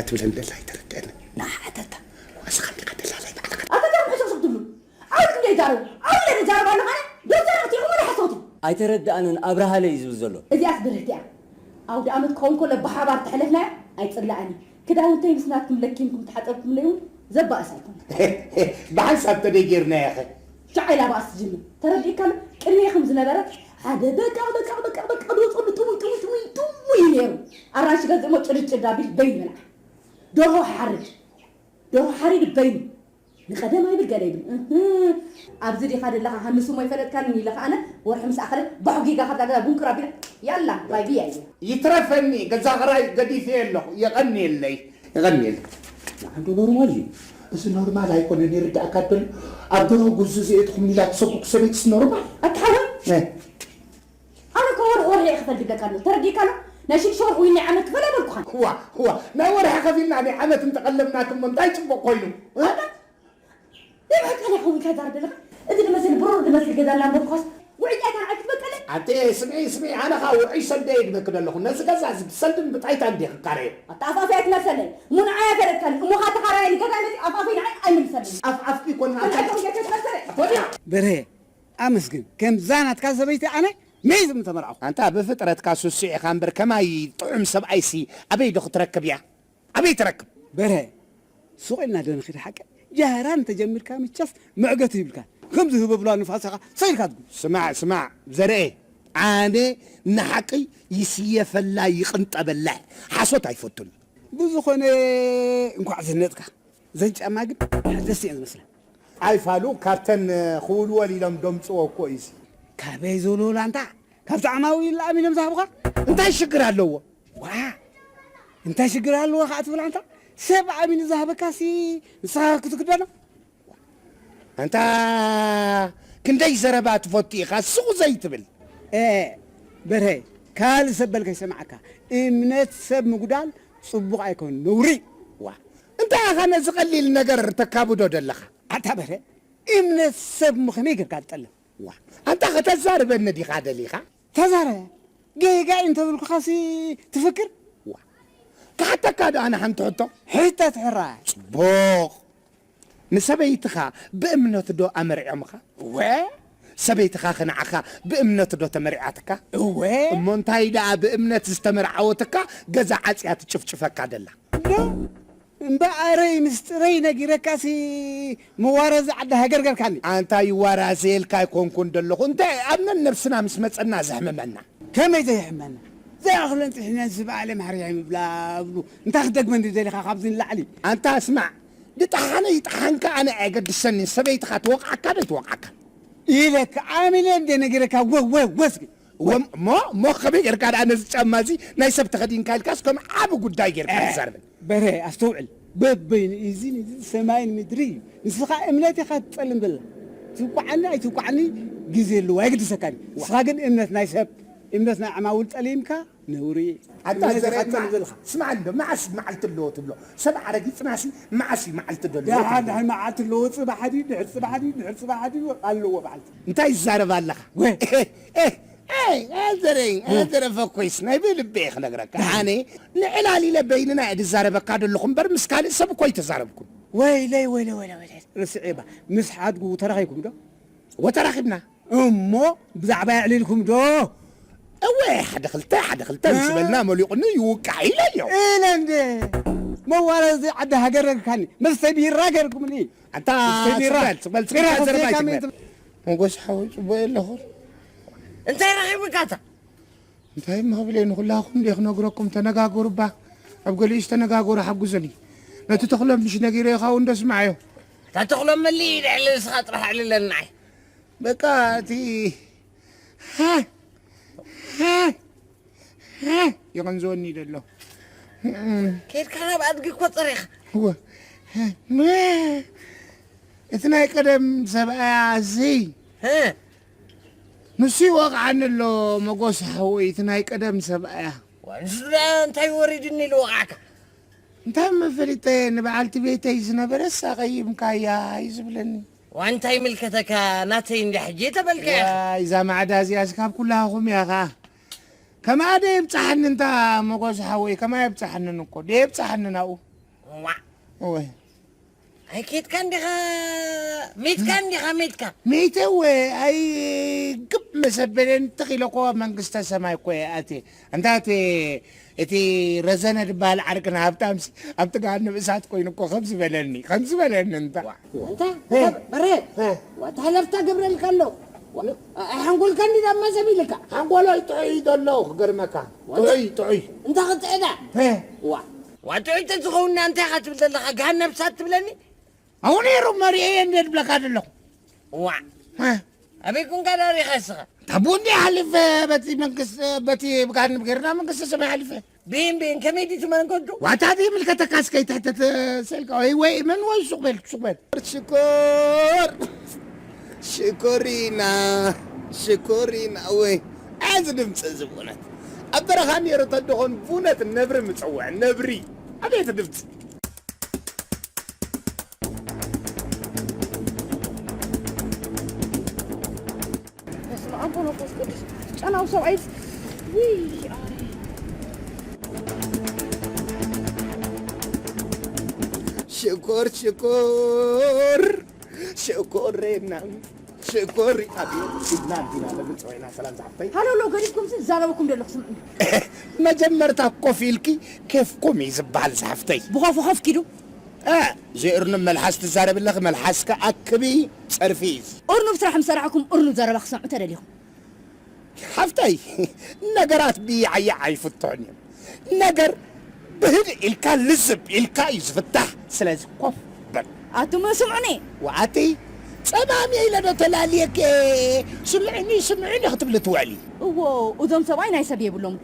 ትብለኒ ደላ ኣይተረድአኒ። ንሓተታ። እስኻ እንዲኻ ደላላይ ባዕልኻ። ኣታ እንታይ ሕስኽስኽ ትብሉ? ዓውት ክንደይ ይዛረቡ? ዓውት ክንደይ ይዛረቡ ኣለኻ? ዶ ዛረብቲ ኢኹም ወላ ሓሰውቲ? ኣይተረድኣንን ኣብርሃለይ እዩ ዝብል ዘሎ። እዚኣስ ብርህቲ እያ። ኣውደ ኣመት ክኸውን ከሎ ብሓባር ተሕለፍናዮ ኣይጽላእን እዩ። ክዳውንተይ ምስ ናትኩም ለኪምኩም ተሓጸብኩምለይ እውን ዘባእስ ኣይኮነን። ብሓንሳብ ተደይ ጌርናዮ ኸ? ሻዕ ኢላ ባእስ ትጅምር። ተረዲእካ ኣሎ? ቅድሜኹም ዝነበረ ሓደ በቃ በቃ በቃ በቃ ዶ ጸሉ ጥሙይ ጥሙይ ጥሙይ ጥሙይ እዩ ነይሩ። ኣራንሺ ገዝእ እሞ ጭድጭድ ኣቢል በይኑ በልዓ። ደርሆ ሓርድ ደርሆ ሓሪድ በይኑ ንቐደም ኣይብል ገለ ይብል እህ። ኣብዚ ዲኻ ደለኻ ሃንሱ እሞ ይፈለጥካኒ ኢለ ከኣነ ወርሒ ምስ ኣኸለ ባሕጒጋ ካብዛ ገዛ ቡንቅር ኣቢለ ያላ ባይ ብያ እዩ። ይትረፈኒ ገዛ ኽራይ ገዲፈዮ ኣለኹ። የቐንየለይ። የቐንየለይ። ንዓንዶ ኖርማል እዩ። እዚ ኖርማል ኣይኮነን ይርዳእካ ደሎ። ኣብ ደርሆ ጉዙ ዘየትኹም ኢላ ትሰኩክ ሰበይትስ ኖርማል? ኣታ ሓወይ እ። ኣነ እኮ ወርሒ ወርሒ እየ ክፈል ድብለካ ኣሎ ተረዲእካ ኣሎ ናይ ሽዱሽተ ወርሒ ወይ ናይ ዓመት ክፈል ኣይበልኩኻን። ዋ ዋ ናይ ወርሒ ከፊልና ናይ ዓመት እንተቐለብናክሞ እንታይ ጽቡቕ ኮይኑ? እ? ኣታ ናይ ብሓቂ ዲኻ ውን ከዛር ዘለኻ? እዚ ድመስል ብሩር ድመስል ገዛ እናንበርኩኻስ ውዕይ ጣይታ ንዓይ ክትበቀለይ? ኣንተ ስምዒ ስምዒ ኣነ ኸኣ ውዑይ ሰልዲ እየ ድበኪ ዘለኹ። ነዚ ገዛ እዚ ብሰልድን ብጣይታን ድየ ክካረዮ? ኣታ ኣፍኣፈይ ኣይትመልሰለይ እሞ ንዓይ ኣይፈለጥካን እሞ ኻኣ ተኻራያይ ንገዛይ መጺኡ ኣፍኣፈይ ንዓይ ኣይምልሰለይ። ኣፍኣፍኪ እኮ ንዓይ እንታይ ከምኡ ጌርካ ኣይትመልሰለይ። ኣቦድያ! በርሄ ኣመስግን ከምዛ ናትካ ሰበይቲ ኣነ መይዝ ምተመርዓኹ። ኣንታ ብፍጥረትካ ስሱዕ ኢኻ እምበር ከማይ ጥዑም ሰብኣይሲ ኣበይ ዶ ክትረክብ እያ? ኣበይ ትረክብ? በርሀ ሱቕ ኢልና ዶ ንኺድ ሓቂ? ጃህራ እንተጀሚርካ ምቻስ መዕገቲ ይብልካ። ከምዚ ህበብላ ንፋስ ኢኻ ሰይርካ ትጉ። ስማዕ ስማዕ ዘርኤ ኣነ ንሓቂ ይስየፈላ ይቕንጠበላ ሓሶት ኣይፈቱን። ብዝኾነ እንኳዕ ዘነጥካ። ዘን ጫማ ግን ደስ እየን ዝመስላ። ኣይፋሉ ካብተን ክውልወል ኢሎም ደምፅዎ እኮ እዩ። ካበይ ዝውልውል ኣንታ ካብቲ ዓማዊ ኢሉ ኣሚኖም ዝሃብኻ እንታይ ሽግር ኣለዎ? ዋ እንታይ ሽግር ኣለዎ ከዓ ትብል ኣንታ ሰብ ኣሚኑ ዝሃበካሲ ንስኻ ክትክደኖ ኣንታ ክንደይ ዘረባ ትፈቱ ኢኻ ስቑ ዘይትብል። ኤ በርሀ ካልእ ሰብ በል ከይሰማዓካ እምነት ሰብ ምጉዳል ፅቡቕ ኣይኮን ነውሪ። ዋ እንታይ ኢኻ ነዚ ቀሊል ነገር ተካብዶ ደለኻ? ኣታ በርሀ እምነት ሰብ ምኸመይ ጌርካ ትጠልም? ዋ ኣንታ ከተዛርበኒ ዲኻ ደሊኻ? ተዛረ ጌጋ እንተብልኩኻሲ ትፍክር? ዋ ክሓተካ ዶ ኣነ ሓንቲ ሕቶ? ሕተት ሕራይ። ጽቡቕ። ንሰበይትኻ ብእምነት ዶ ኣመርዕዮምኻ? እወ። ሰበይትኻ ኸ ንዓኻ ብእምነት ዶ ተመሪዓትካ? እወ። እሞ እንታይ ደኣ ብእምነት ዝተመርዓወትካ ገዛ ዓጽያ ትጭፍጭፈካ ደላ? ዶ እምበኣረይ ምስጢረይ ነጊረካሲ መዋረዚ ዓዲ ሃገር ገርካኒ። ኣንታ ይዋራዘየልካ ኣይኮንኩን ደለኹ እንታይ ኣብ ነነብስና ምስ መጸና ዘሕምመና። ከመይ ዘየሕመና ዘይኣኽለን ጥሒነን ስብኣለ ማሕርያ ይብላ እብሉ እንታይ ክደግመኒ ደሊኻ ካብዚ ንላዕሊ። ኣንታ ስማዕ ድጠሓነ ይጥሓንካ ኣነ ኣየገድሰኒ ሰበይትኻ ትወቕዓካ ዶ ኣይትወቕዓካ። ኢለካ ኣሚነ እንደ ነጊረካ ወወወስኪ እሞ እሞ ከመይ ጌርካ ደኣ ነዚ ጫማ እዚ ናይ ሰብ ተኸዲንካ ኢልካስ ከም ዓቢ ጉዳይ ጌርካ ትዛረበኒ? በርሀ ኣስተውዕል በበይኑ እዚ ንዚ ሰማይን ምድሪ እዩ። ንስኻ እምነት ኢኻ ትጸልም ዘላ ትውቃዓኒ ኣይትውቃዓኒ ግዜ ኣለዎ ኣይግድሰካን እዩ። ንስኻ ግን እምነት ናይ ሰብ እምነት ናይ ዓማውል ጠሊምካ ነውሪ እዩ። ኣታ እምነት ኢኻ ዘረድና ትጸልም ዘለኻ። ስማዕ እንዶ መዓስ መዓልቲ ኣለዎ ትብሎ? ሰብ ኣረጊጽናሲ መዓስ እዩ መዓልቲ ደሎ? ደሓን ደሓን መዓልቲ ኣለዎ። ጽባሕ ድዩ ድሕሪ ጽባሕ ድዩ ድሕሪ ጽባሕ ድዩ ኣለዎ መዓልቲ። እንታይ ትዛረብ ኣለኻ? ወይ ኣዘረይ ኣዘረ ፈኮይስ ናይ ብልቢ እየ ክነግረካ ኣነ ንዕላል ኢለ በይንና እየ ዝዛረበካ ዘለኹ እምበር ምስ ካልእ ሰብ እኮ ኣይተዛረብኩን። ወይለይ ወይለይ ወይለይ ወይለይ ርስዒ ባ ምስ ሓድጉ ተራኺብኩም ዶ? ወተራኺብና እሞ ብዛዕባ የዕሊልኩም ዶ? እወ ሓደ ክልተ ሓደ ክልተ ምስ በልና መሊቑኒ ይውቃዕ ኢለዮ። ኢለ እንደ መዋረዚ ዓዲ ሃገር ረግካኒ መስተይ ቢራ ገርኩምኒ። ኣንታ ቢራ። ስበል ስበል ስበል ዘረባ ይትግበር። ሞጎስ ሓወይ ጽቡቕ የለኹን። እንታይ ረኺብካ እታ? እንታይ ምኽብለይ ንኹላኹም ድየ ክነግረኩም ተነጋገሩ እባ ኣብ ገሊኡስ ተነጋገሩ ሓጉዙኒ። ነቲ ተኽሎም ምሽ ነጊረዮ ካብኡ እንዶ ስምዓዮ። እታ ተኽሎም መሊእ ኢለ ዕልል ንስኻ ጥራሕ ዕልለኒ ንዓይ። በቃ እቲ ይቕንዝወኒ ዘሎ። ከይድካ ናብ ኣድጊ እኮ ጸሪኻ። እወ። እቲ ናይ ቀደም ሰብኣያ እዚ እ ንሱ ይወቕዓኒ ኣሎ መጎስ ሓወይ እቲ ናይ ቀደም ሰብኣያ። ዋንስ ደኣ እንታይ ወሪድኒ ኢሉ ወቕዓካ? እንታይ መፈሊጠ ንበዓልቲ ቤተይ ዝነበረስ ኣቐይምካያ እዩ ዝብለኒ። ዋንታ ይምልከተካ ናተይ እንዳ ሕጂ ተበልካ ኢኻ። ዋይ እዛ ማዕዳ እዚኣስ ካብ ኩላኹም እያ ኸኣ። ከማኣ ደየብጽሓኒ እንታ መጎስ ሓወይ ከማኣ የብጽሓንን እኮ ደየብጽሓኒ ናብኡ። ዋዕ። ወይ። ኣይኬድካ እንዲኻ፣ ሜትካ እንዲኻ፣ ሜትካ። ሜተ ወ-፣ ኣይ ግብ መሰበለን ትኽ ኢለ እኮ መንግስተ ሰማይ እኮ እየ ኣትየ። ኣንታ እቲ፣ እቲ ረዘነ ዝበሃል ዓርክና ሃብታምሲ ኣብቲ ገሃነም እሳት ኮይኑ እኮ ከምዚ በለኒ፣ ከምዚ በለኒ እንታ። ዋዕ። ኣንታ፣ ሄ። በረ፣ ሄ። ዋታ ሃለፍታ ገብረልካ ኣሎ። ዋ-፣ ኣይሓንጎልካ እንዲ ዳማ ሰብ ኢልካ። ሓንጎለይ ጥዑይ እዩ ዘሎ ክገርመካ። ዋታ ጥዑይ፣ ጥዑይ። እንታ ክጥዕዳ? ሄ። ዋ። ዋታ ጥዑይ ተዝኸውን ኣንታይ ኢኻ ትብል ዘለኻ? ገሃነም እሳት ትብለኒ? ኣብኡ ነይሩ መሪኤ እንደ ድብለካ ዘለኹ። ዋ። ሄ። ኣበይ ኮንካ ዳሪኻ እስኻ? ታቡ እንዲ ሓሊፈ በቲ መንግስቲ፣ በቲ ብጋን ገርና መንግስቲ ሰማይ ሓሊፈ። ቤን ቤን ከመይ ድዩ መንገዱ? ዋታ ድዩ ምልከተካ እስከ ይትሕተት ሰልካ ወይ ወይ መን ወይ ሱቕ በል ሱቕ በል። ሽኮር ሽኮሪና ሽኮሪና ወይ ኣዚ ድምፂ እዚ ብእውነት ኣብ በረኻ ነይሩ ተደኾን ብእውነት ነብሪ ምፀውዕ ነብሪ ኣቤት ድምፂ። በስመ ኣብ ወመንፈስ ቅዱስ። ጨናዊ ሰብኣይ። ውይ፣ ኣረ። ሽኮር ሽኮር ሽኮሬና ሽኮሪ ኣቢ ኢድና ኣቢና ለግልጽ ወይና ሰላም ዝሓፍተይ። ሃሎ፣ ሃሎ፣ ገዲፍኩም ሲ ዝዛረበኩም ዘለኹ ስምዑ። መጀመርታ ኮፍ ኢልኪ ኬፍኩም እዩ ዝበሃል ዝሓፍተይ። ብኾፍ ኾፍ ኪዱ። እ፣ ዘይእርኑብ መልሓስ ትዛረቢ ኣለኺ፣ መልሓስኪ ኣክቢ፣ ጸርፊ እዩ። እርኑብ ስራሕ ምስ ሰራሕኩም እርኑብ ዘረባ ክሰምዑ ተደሊኹም። ሓፍተይ፣ ነገራት ብያዕያዕ ኣይፍትሑን እዮም። ነገር ብህድእ ኢልካ ልዝብ ኢልካ እዩ ዝፍታሕ። ስለዚ ኮፍ በል። ኣቱም ስምዑኒ። ወኣቲ ጸማም እየ ኢለ ዶ ተላልየኪ? ስምዕኒ፣ ስምዕኒ ክትብሊ ትውዕሊ። እዎ፣ እዞም ሰብኣይ ናይ ሰብ የብሎም።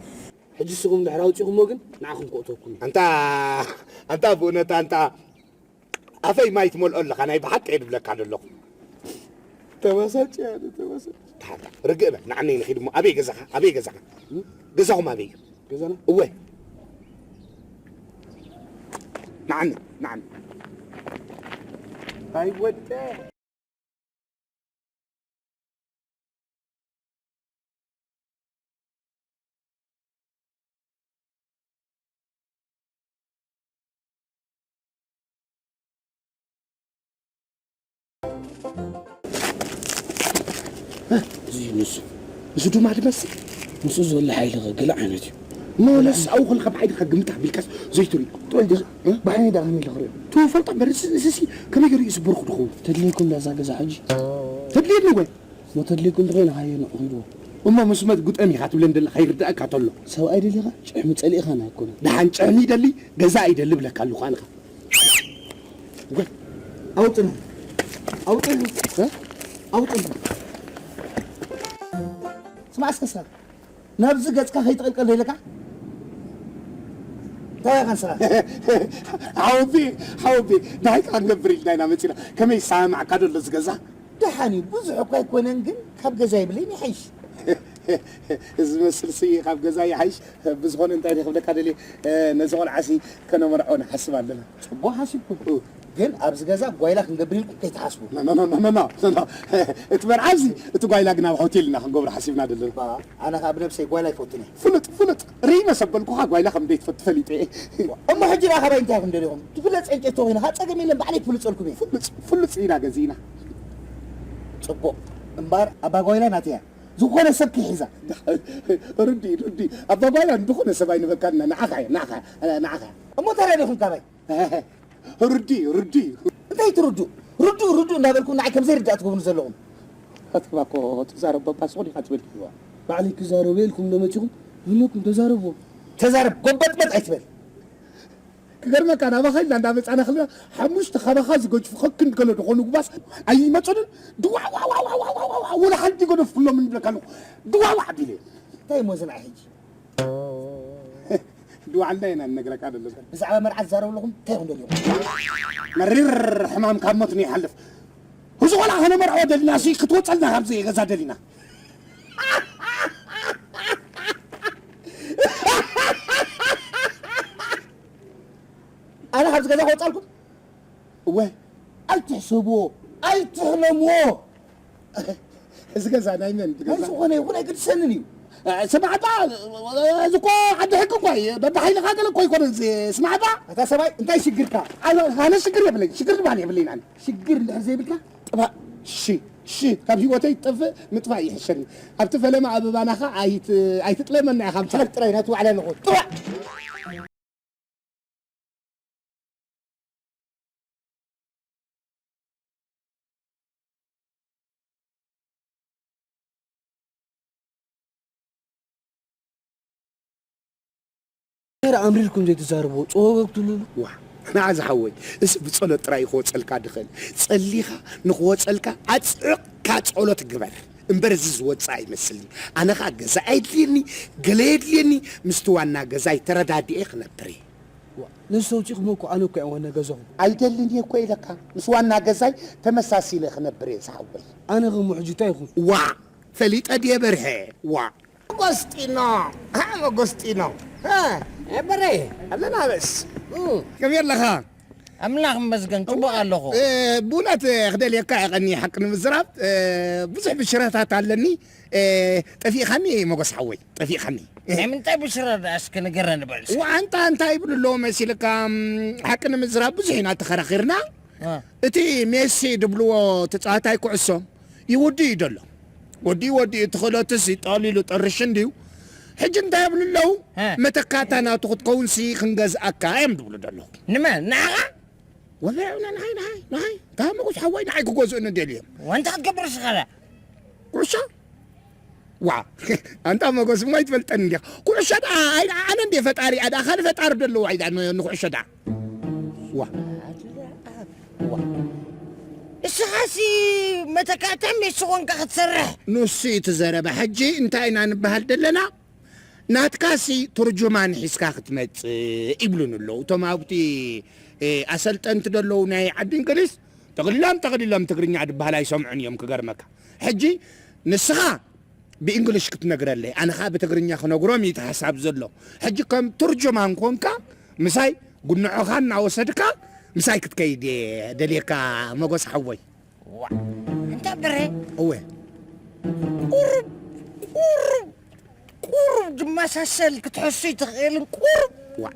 ሕጂ ንስኹም ድሕሪ ኣውጺኹሞ ግን ንዓኹም ከእትወኩም እዩ። ኣንታ፣ ኣንታ ብእውነት ኣንታ ኣፈይ ማይ ትመልኦ ኣለኻ፣ ናይ ብሓቂ እየ ድብለካ ዘለኹ። ተበሳጭ እያ፣ ተበሳጭ። ተሓታ፣ ርግእ በል፣ ንዓነይ ንኺድ እሞ፣ ኣበይ ገዛኻ? ኣበይ ገዛኻ? እም? ገዛኹም ኣበይ እዩ? ገዛና? እወ። ንዓኒ፣ ንዓኒ። ኣይ ወደ። እዚ ንሱ፣ ንሱ ድማ ድመስል። ንሱ ዝበልሕ ሓይሊ ገለ ዓይነት እዩ። እሞ ንስ ኣብኡ ከለኻ ብዓይንኻ ግምት ኣቢልካስ ዘይትርኢ? ጥዑይ ገዛ፣ እ? ብዓይነይ ዳኣ ከመይ ኢለ ክርእዮ? ትፈልጦ እምበር፣ እዚ፣ እዚ ሲ ከመይ ገይሩ እዩ ስቡር ክድኸውን? ተድልየኩም ዳዛ ገዛ ሕጂ? ተድልየኒ ወይ? እሞ ተድልየኩም እንተኾይኑ ሃየ ንዑ ኺድዎ። እሞ ምስ መት ጉጠም ኢኻ ትብለን ዘለኻ ይርዳእካ ተሎ። ሰብኣይ ደሊኻ? ጭሕሚ ጸሊእኻና ኣይኮነን። ደሓን ጭሕሚ ይደሊ፣ ገዛ ኣይደሊ ብለካ ኣለኹ ኣነኻ። ኣውጥና። ኣውጥና። እ? ኣውጥና። ስማዕ እስከ ሰብ። ናብዚ ገጽካ ከይትቕልቀል ኢለካ? እንታይ ኢኻ ንስኻ? ሓወቢ፣ ሓወቢ፣ እንታይ ከኣ ክንገብር ኢልና ኢና መጺና? ከመይ ይሰማማዓካ ዶ ኣሎ እዚ ገዛ? ደሓን እዩ፣ ብዙሕ እኳ ኣይኮነን፣ ግን ካብ ገዛ ይብለይን ይሓይሽ። እዚ መስልሲ ካብ ገዛ ይሓይሽ። ብዝኾነ እንታይ ድየ ክብለካ ደልየ፣ ነዚ ቆልዓሲ ከነመርዖ ንሓስብ ኣለና። ጽቡቕ ሓሲብኩም። እ። ግን ኣብዚ ገዛ ጓይላ ክንገብር ኢልኩም ከይትሓስቡ። ኖ፣ ኖ፣ ኖ፣ ኖ፣ ኖ፣ ኖ። እቲ መርዓዚ፣ እቲ ጓይላ ግን ኣብ ሆቴል ኢና ክንገብሮ ሓሲብና ዘለና። ባ፣ ኣነ ኸኣ ብነብሰይ ጓይላ ኣይፈቱን እየ። ፍሉጥ፣ ፍሉጥ። ርኢመ ሰበልኩኻ ጓይላ ከም ዘይትፈቱ ፈሊጠ እየ። እሞ ሕጂ ደኣ ካባይ እንታይ ኢኹም ደሊኹም? ትፍለጥ ዕንጨይቲ ተኾይኑ ኸኣ ጸገም የለን፣ ባዕለይ ክፍልጸልኩም እየ። ፍሉጥ፣ ፍሉጥ ኢና ገዚእና። ጽቡቕ። እምበኣር ኣባ ጓይላ ናተይ እያ። ዝኾነ ሰብ ከይሕዛ። ርዲ፣ ርዲ። ኣባ ጓይላ ንዝኾነ ሰብ ኣይንበካን ኢና። ንዓኻ እየ፣ ንዓኻ፣ ንዓኻ። እሞ እንታይ ደሊኹም ካባይ? ርዲ፣ ርዲ። እንታይ ትርዱ? ርዱ፣ ርዱ እናበልኩም ንዓይ ከም ዘይርዳእ ትገብሩ ዘለኹም። ኣትማ እኮ ትዛረብ በባ ዝኾነ ኢኻ ትብል። ባዕለይ ክዛረብ ኢልኩም ዶ መጺኹም? ይብለኩም ተዛረብዎ። ተዛረብ፣ ጎበጥበጥ ኣይትበል። ክገርመካ፣ ናባኻ ኢልና እንዳመጻና ከለና፣ ሓሙሽተ ካባኻ ዝገጅፉ ከክንድ ገለ ዝኾኑ ጉባስ ኣይመጹንን? ድዋዕዋዕዋዕዋዕዋዕዋዕ፣ ወላ ሓንቲ ገደፍኩሎምን ይብለካ ኣለኹ። ድዋዕዋዕ ኣቢለ። እንታይ እሞ እዚ ንዓይ ሕጂ? ድዋዕልና ኢና ንነግረካ ዘለና። ብዛዕባ መርዓ ትዛረቡ ኣለኹም፣ እንታይ ኢኹም ደሊኹም? መሪር ሕማም ካብ ሞት ንይሓልፍ። እዚ ቆልዓ ከነመርዖ ደሊና፣ ሲ ክትወጸልና ካብዚ ገዛ ደሊና። ኣነ ካብዚ ገዛ ክወጻልኩም? እወ። ኣይትሕሰብዎ፣ ኣይትሕለምዎ። እዚ ገዛ ናይ መን? እቲ ናይ ገዛ ዝኾነ ይኹን ኣይግድሰንን እዩ። ስማዕባ፣ እዚ እኮ ዓዲ ሕጊ እኮ እዩ። በብሓይልኻ ገለ እኮ ኣይኮነን እዚ። ስማዕባ። ኣታ ሰብኣይ፣ እንታይ ሽግርካ? ኣነ፣ ኣነ ሽግር የብለይ፣ ሽግር ዝበሃል የብለይን ኣነ። ሽግር እንድሕር ዘይብልካ፣ ጥፋእ። ሺ፣ ሺ፣ ካብ ህይወተይ ትጠፍእ ምጥፋእ ይሕሸኒ። ኣብቲ ፈለማ ኣበባናኻ ኣይት-፣ ኣይትጥለመና ኢኻ። ምሳሌ ጥራይ ናቱ ባዕላ ንኹን። ጥፋእ። ገይረ ኣምሪርኩም ዘይትዛረብዎ፣ ጸወገግ ትብሉሉ። ዋ፣ ንዓ ዝሓወይ፣ እስ ብጸሎት ጥራይ ክወጸልካ ድኽእል። ጸሊኻ ንኽወጸልካ ኣጽዕቕካ ጸሎት ግበር። እምበር እዚ ዝወጽእ ኣይመስልኒ። ኣነ ኸኣ ገዛ ኣየድልየኒ፣ ገለ የድልየኒ፣ ምስቲ ዋና ገዛይ ተረዳዲኤ ክነብር እየ። ዋ፣ ንሱ ተውጺእኩሞ እኮ ኣነ እኮ እየ ዋና ገዛኹም። ኣይደልን እየ እኮ ኢለካ። ምስ ዋና ገዛይ ተመሳሲለ ክነብር እየ ዝሓወይ። ኣነ ኸሞ ሕጂ እንታይ ይኹን? ዋ፣ ፈሊጠ ድየ በርሀ? ዋ። ኣጎስጢኖ፣ ኣጎስጢኖ። እ፣ በረ። ኣለና በስ። እ። ከመይ ኣለኻ? ኣምላኽ ይመስገን፣ ጽቡቕ ኣለኹ። እ፣ ብእውነት ክደልየካ እየ ቀኒ ሓቂ ንምዝራብ። እ፣ ብዙሕ ብሽረታት ኣለኒ። እ፣ ጠፊእኻኒ ሞጎስ ሓወይ፣ ጠፊእኻኒ። ናይ ምንታይ ብሽረ ደኣ እስኪ ንገረኒ በል እስኪ። ዋንታ እንታይ ይብሉ ኣለዉ መሲልካ? ሓቂ ንምዝራብ ብዙሕ ኢና ተኸራኺርና። እ። እቲ ሜሲ ድብልዎ ተጻዋታይ ኩዕሶ ይውድእ እዩ ደሎ። ወዲኡ ወዲኡ እቲ ክእለቱስ ጠቕሊሉ ጠርሽ እንድዩ። ሕጂ እንታይ ይብሉ ኣለዉ? እ። መተካእታ ናቱ ክትከውንሲ ክንገዝኣካ እዮም ድብሉ ደለዉ። ንመን? ንዓኻ? ወላሂ ንዓይ፣ ንዓይ፣ ንዓይ፣ ንዓይ፣ እታ መጎስ ሓወይ ንዓይ ክገዝኡኒ ደልዮም። ወንታ ክትገብር ስኻላ? ኩዕሶ? ዋ፣ ኣንታ መጎስ እሞ ኣይትፈልጠኒ እንዲኻ። ኩዕሾ ደኣ ኣይ-፣ ኣነ እንድየ ፈጣሪ፣ ኣደ ኣኻሊ ፈጣሪ ደለዎ ኣይዳ ን-፣ ንኩዕሾ ደኣ። ዋ። ዋ። እስኻሲ መተካእታ ሜሲ ኾንካ ክትሰርሕ? ንሱ እዩ እቲ ዘረባ። ሕጂ እንታይ ኢና ንበሃል ደለና? ናትካሲ ትርጁማን ሒዝካ ክትመጽእ ይብሉኒ ኣለዉ። እቶም ኣብቲ፣ እ፣ ኣሰልጠንቲ ደለዉ ናይ ዓዲ እንግሊዝ፣ ጠቕሊሎም፣ ጠቕሊሎም ትግርኛ ድበሃል ኣይሰምዑን እዮም፣ ክገርመካ። ሕጂ ንስኻ ብእንግሊሽ ክትነግረለይ፣ ኣነ ኸኣ ብትግርኛ ክነግሮም እዩ እቲ ሓሳብ ዘሎ። ሕጂ ከም ትርጁማን ኮንካ ምሳይ ጉንዖኻ እናወሰድካ ምሳይ ክትከይድ እየ ደልየካ መጎስ ሓወይ። ዋ፣ እንታ በረ። እወ። ቁሩብ፣ ቁሩብ፣ ቁሩብ ዝመሳሰል ክትሕሱ ይትኽእልን ቁሩብ። ዋ።